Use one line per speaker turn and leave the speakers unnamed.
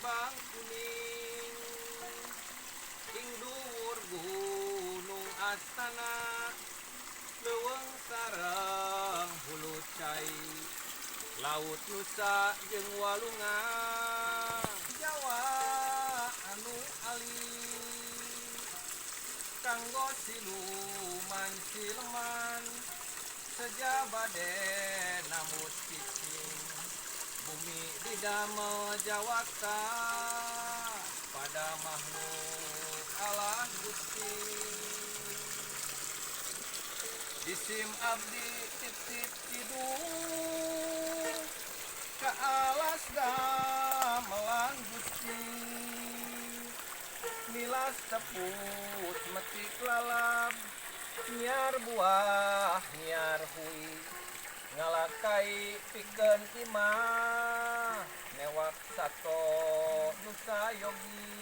Bangkuning ing dhuwur gunung Astana, leuweung sareng hulu cai, laut Nusa jeung walungan Jawa anu alit kanggo siluman sileman, seja bade nambut cicing. Bumi didamel jawata pada makhluk Allah Gusti. Jisim abdi titip kidung ka alas damelan Gusti, milas tepus, metik lalab, nyiar buah, nyiar hui, ngala kai pikeun imah, newak sato nu sayogi.